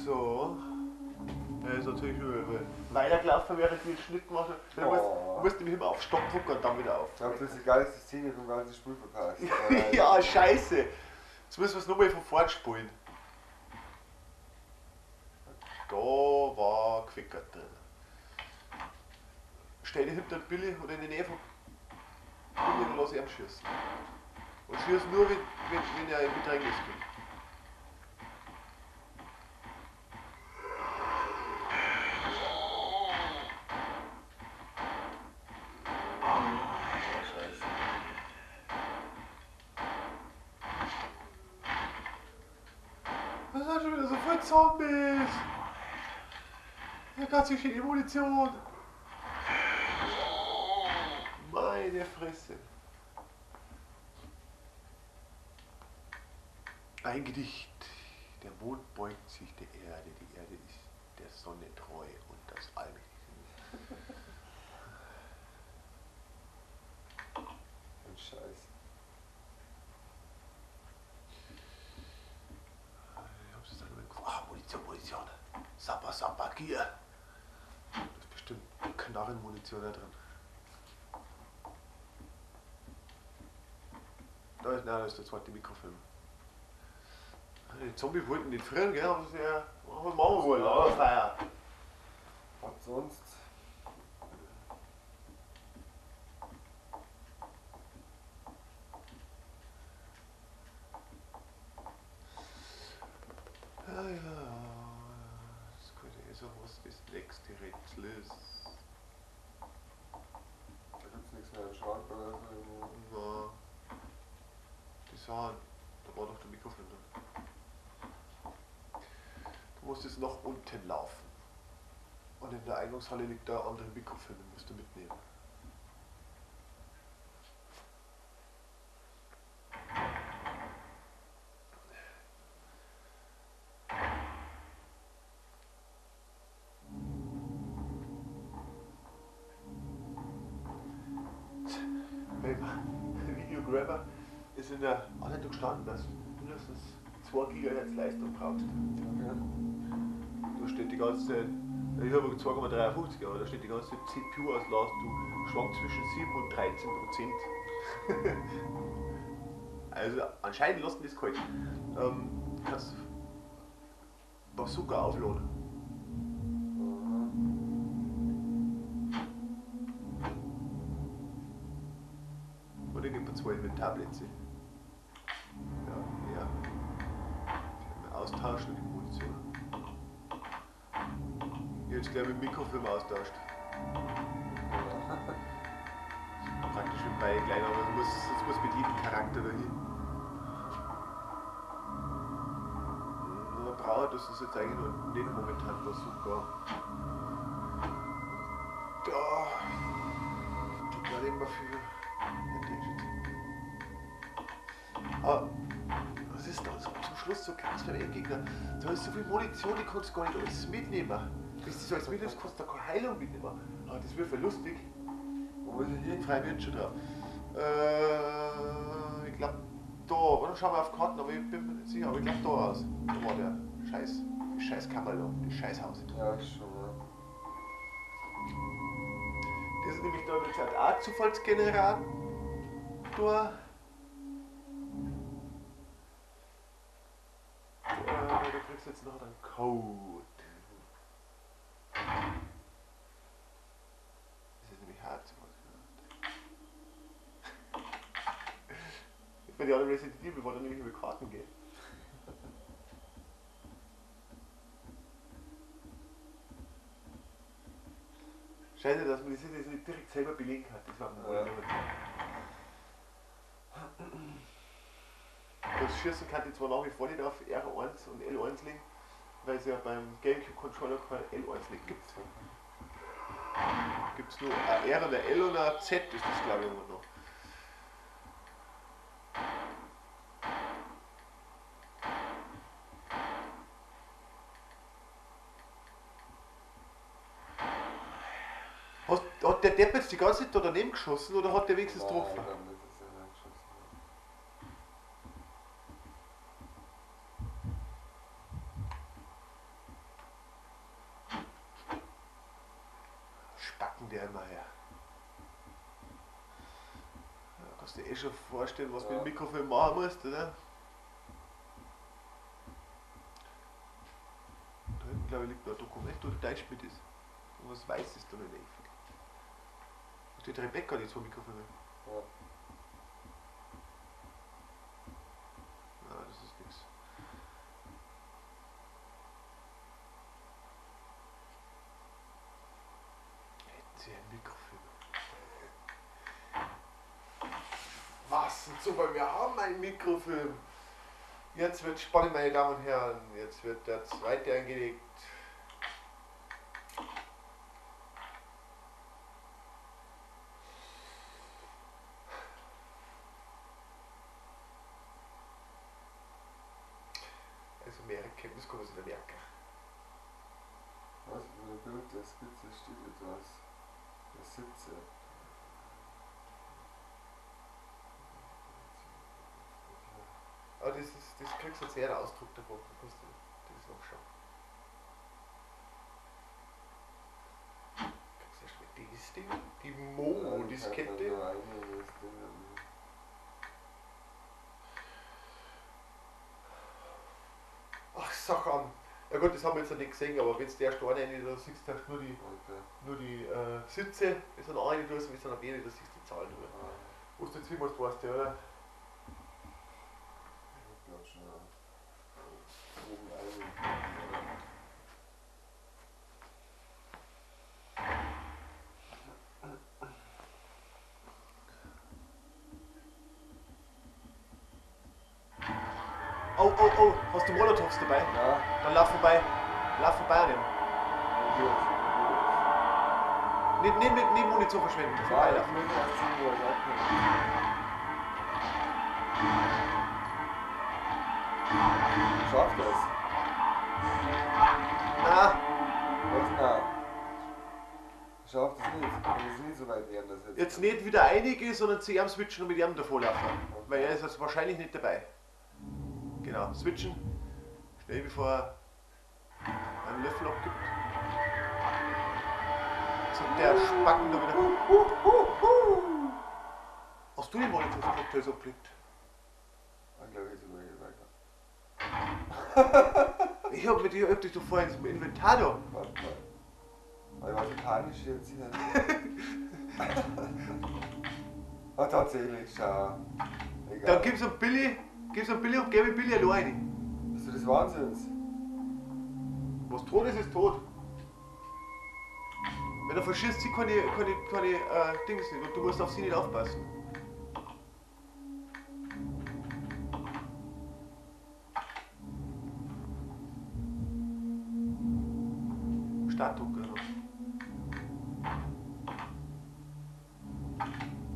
So. Er ist natürlich schon weitergelaufen, während ich den Schnitt gemacht habe. Du musst nämlich immer auf Stopp drücken und dann wieder auf. Ich hab das die geilste Szene vom ganzen Spiel verpasst. Ja, scheiße. Jetzt müssen wir es nochmal von vorn spulen. Da war Quickert drin. Stell dich hinter den Billy oder in die Nähe von Billy und lass ihn schießen. Und schieß nur, wenn er in Bedrängnis kommt. Das sind schon wieder so viele Zombies! Ja, ganz schön Munition! Meine Fresse! Ein Gedicht. Der Mond beugt sich der Erde, die Erde ist der Sonne treu und das Allmächtige. Ein Scheiß. Ich hab's jetzt einmal gefunden. Ah, Munition, Munition. Sappa, Sappa, Gier. Da ist bestimmt Knarrenmunition da drin. Da ist, nein, da ist der zweite Mikrofilm. Die Zombies wollten nicht frieren, gell? Haben sie ja. Was machen wir wohl? Aber Feier. Was sonst? Ja, ja. Das könnte eh so, was das nächste Rätsel ist. Da gibt's nichts mehr im Schrank oder so. Na. Das war. Da war doch der Mikrofon drin. Du musst jetzt nach unten laufen. Und in der Eingangshalle liegt da ein anderer Mikrofilm, den musst du mitnehmen. Beim Videograbber ist in der Anleitung gestanden, dass du mindestens 2 GHz Leistung brauchst. Okay. Da steht die ganze Zeit, ich habe 2,53, aber da steht die ganze Zeit CPU-Auslastung schwankt zwischen 7 und 13%. Also anscheinend lassen die es kalt. Kannst Bazooka aufladen. Oder gibt es 2 Inventarplätze? Ja, ja. Austauschen und die Munition. Ich hab jetzt gleich mit dem Mikrofilm austauscht. Praktisch mit beiden gleich, aber es muss mit jedem Charakter dahin. Na, brauche das ist jetzt eigentlich noch nicht momentan Bazooka. Da. Die kann ich immer für. Ah, was ist da so zum Schluss so krass beim Endgegner? Da ist so viel Munition, die kannst du gar nicht alles mitnehmen. Wenn du das alles mitnimmst, kannst du da keine Heilung mitnehmen. Aber das wird voll lustig. Wo muss ich hin? Freue mich jetzt schon drauf. Ich glaub da. Oder schauen wir auf Karten, aber ich bin mir nicht sicher. Aber ich glaub da aus. Da war der Scheiß. Die Scheißkammer da. Das Scheißhaus. Ja, schon, ja. Das ist nämlich da mit einem Zufallsgenerator. Da kriegst du jetzt noch einen Code. Das ist nämlich hart. Ich bin ja alle Resident Evil, bevor dann nämlich über Karten geht. Scheiße, dass man das nicht direkt selber belegen kann. Das war mir ja. Das Schießen kann ich zwar nach wie vor nicht auf R1 und L1 legen, weil es ja beim GameCube Controller kein L1 nicht gibt. Gibt es nur ein R und ein L und ein Z, ist das glaube ich immer noch. Hat der Depp jetzt die ganze Zeit da daneben geschossen oder hat der wenigstens getroffen? Nein, ich glaub nicht, dass er da geschossen hat. Spacken, der immer her. Ja, kannst du dir eh schon vorstellen, was du mit dem Mikrofilm machen musst, oder? Da hinten, glaube ich, liegt noch ein Dokument, wo der Deutsch mit ist. Und was weiß ist da noch nicht. Und die Rebecca, die zwei Mikrofilme. Ja. Nein, das ist nichts. Hätten sie ein Mikrofilm. Was ein Zufall, wir haben einen Mikrofilm. Jetzt wird spannend, meine Damen und Herren. Jetzt wird der zweite eingelegt. Also mehr Erkenntnis kann man sich nicht merken. Was? Über dem Bild der Skizze steht etwas. Der Sitze. Aber das kriegst du jetzt eher einen Ausdruck davon, da kannst du das nachschauen. Kriegst du erst mal das Ding, die Mo-Diskette. Ja, Ach, sag an. Ja gut, das haben wir jetzt noch nicht gesehen, aber wenn du erst eine rein, da siehst du erst nur die, okay. nur die Sitze, wenn du dann eine tust, wenn du dann eine, da siehst du die Zahlen nur. Ah. Wo du jetzt hin musst, weißt du, oder? Ich glaube schon, ja. Oben eine. Oh, oh, oh, hast du Molotovs dabei? Ja. Dann lauf vorbei. Lauf vorbei an ihm. Nicht Munition verschwenden. Vorbeilaufen. Ich muss erst sehen, wo er abkommt. Schafft das? Na. Was na? Schafft es nicht. Ich muss nicht so weit werden, dass jetzt nicht wieder einige, sondern zu ihm switchen und mit ihm davor laufen. Okay. Weil er ist jetzt wahrscheinlich nicht dabei. Genau, switchen. Schnell bevor er einen Löffel abgibt. So, der Spacken da wieder. Hast du den Molotow-Cocktails abgelegt? Ich glaube, ich sogar gesagt. Ich hab dich doch vorhin im Inventar da. Warte mal. Aber ich war so panisch jetzt hier. Ah, tatsächlich, schau. Egal. Dann gib's einem Billy. Gib's einem Billy und gib ihm Billy alleine. Bist du des Wahnsinns? Was tot ist, ist tot. Wenn er verschießt, sie keine Dings nicht und du musst auf sie nicht aufpassen. Startdrucker noch.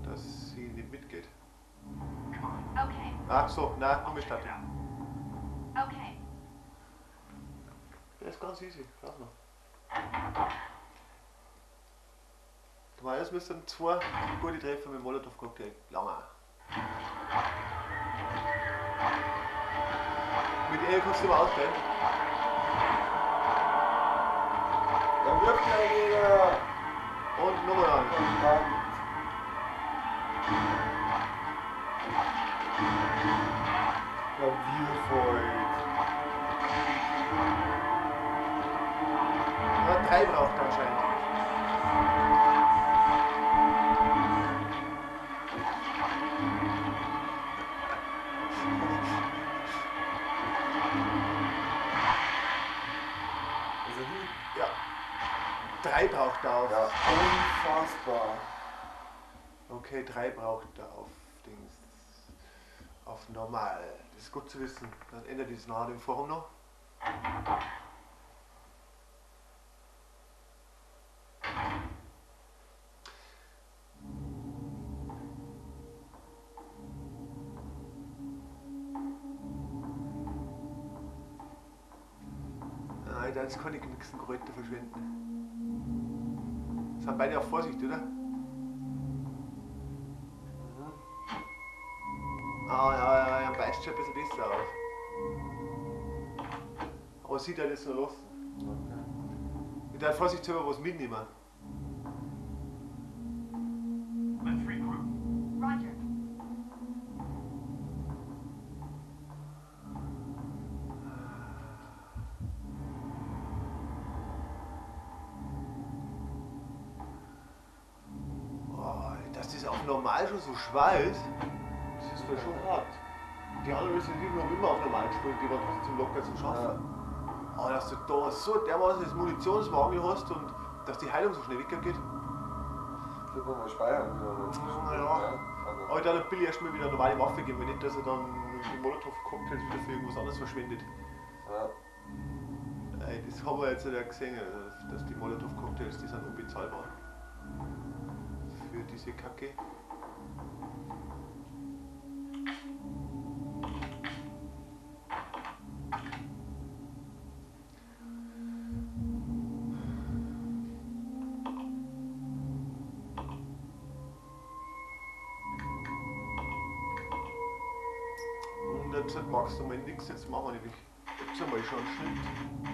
Dass sie nicht mitgeht. Okay. Ach so, nein, nur mit Startdrucker. Okay. Das ist ganz easy, lass mal. Tobias müsste zwei gute Treffer mit Molotow-Cocktail lange. Mit ihr kannst du immer ausgleichen. Da wirft ja jeder! Und nochmal an. Verdammt! Ja, wir voll. Ja, 3 braucht er anscheinend. Ist er hin? Ja. 3 braucht er auf. Ja, unfassbar. Okay, 3 braucht er auf Dings. Auf normal. Das ist gut zu wissen. Dann ändert das nachher im Forum noch. Nein, da ist keine gemixten Kräuter verschwenden. Sind beide auf Vorsicht, oder? Mhm. Ah, ja, ja, er beißt schon ein bisschen besser aus. Aber sieht halt jetzt noch lassen. Okay. Ich darf vorsichtshalber was mitnehmen. auf normal schon so schwer ist, das ist voll schon hart. Die anderen Resident Evil haben immer auf normal gespielt, die waren trotzdem locker zu schaffen. Ja. Aber dass du da so dermaßen das Munitionsmangel hast und dass die Heilung so schnell weggeht. Sollte man mal speichern wieder. Oder? Ja. Aber Aber dann hat Billy erstmal wieder eine normale Waffe geben, wenn nicht, dass er dann die Molotow-Cocktails wieder für irgendwas anderes verschwendet. ja. Ey, das haben wir jetzt ja gesehen, also, dass die Molotow-Cocktails, die sind unbezahlbar. Für diese Kacke. Und jetzt magst du mal nix, jetzt machen wir nämlich jetzt einmal schon einen Schnitt.